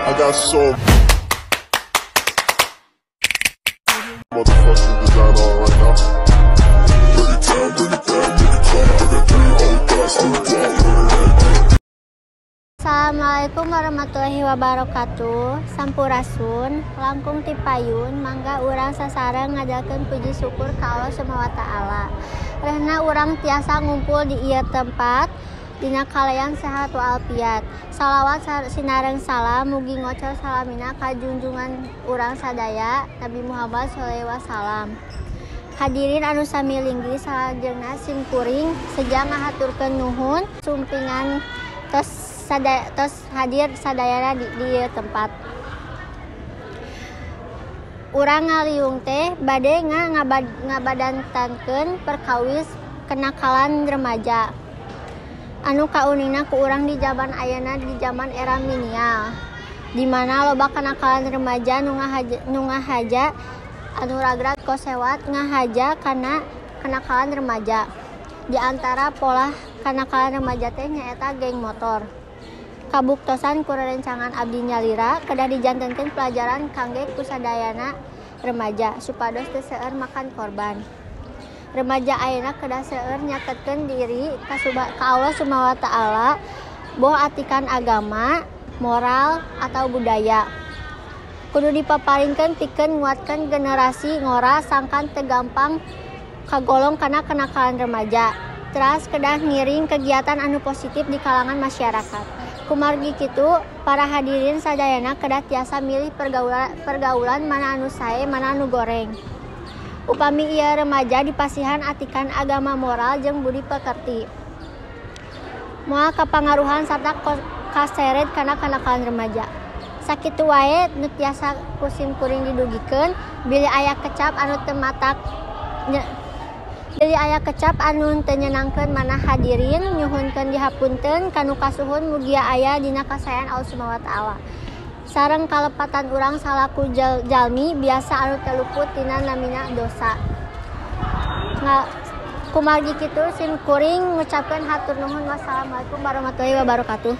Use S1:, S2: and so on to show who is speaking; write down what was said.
S1: I got so motherfucking design on right now. Break it down, break it down, make it clap. I got three old thoughts to the guap.
S2: Assalamualaikum warahmatullahi wabarakatuh. Sampurasun, langkung ti payun, mangga urang sasareng ngajalkeun puji syukur ka Allah Subhanahu wa taala. Rehna urang tiasa ngumpul di ieu tempat dina kalayan sehat walafiat. Salawat sinareng salam mugi ngocor salamina ka junjungan urang sadaya Nabi Muhammad sallallahu alaihi wasallam. Hadirin anu sami linggih salajengna sim kuring seja ngahaturkeun nuhun sumpingan tos hadir sadayana di ieu tempat. Urang ngaliung teh bade ngabadantankeun perkawis kenakalan remaja. Anu kauningna ku urang di zaman ayeuna, di zaman era milenial, di mana loba kenakalan remaja nu ngahaja anu ragrag kosewat ngahaja kana kenakalan remaja. Di antara pola kenakalan remaja teh nyaeta geng motor. Kabuktosan ku rerencangan abdi nyalira kedah dijantenkeun pelajaran kangge kusadayana remaja supados teu seueur makan korban. Remaja ayeuna kedah seueur nyaketkeun diri ka Allah Subhanahu wa taala, boh atikan agama, moral atau budaya. Kudu dipaparinkeun pikeun nguatkeun generasi ngora sangkan teu gampang kagolong kana kenakalan remaja. Teras kedah ngiring kegiatan anu positif di kalangan masyarakat. Kumargi kitu, para hadirin sadayana kedah tiasa milih pergaulan mana anu sae, mana anu goreng. Upami ieu remaja dipasihan atikan agama moral jeung budi pekerti. Moal kapangaruhan sarta kaseret kana kenakalan remaja. Sakitu wae nu tiasa ku sim kuring didugikeun, bilih aya kecap anu teu matak bilih aya kecap anu teu nyenangkeun manah hadirin, nyuhunkeun dihapunten kanu kasuhun mugia aya dina kasaean Allah Subhanahu wa taala. Sareng kalepatan urang salaku jalmi biasa anu teu luput tina namina dosa. Kumargi kitu sim kuring ngucapkeun hatur nuhun. Wassalamualaikum warahmatullahi wabarakatuh.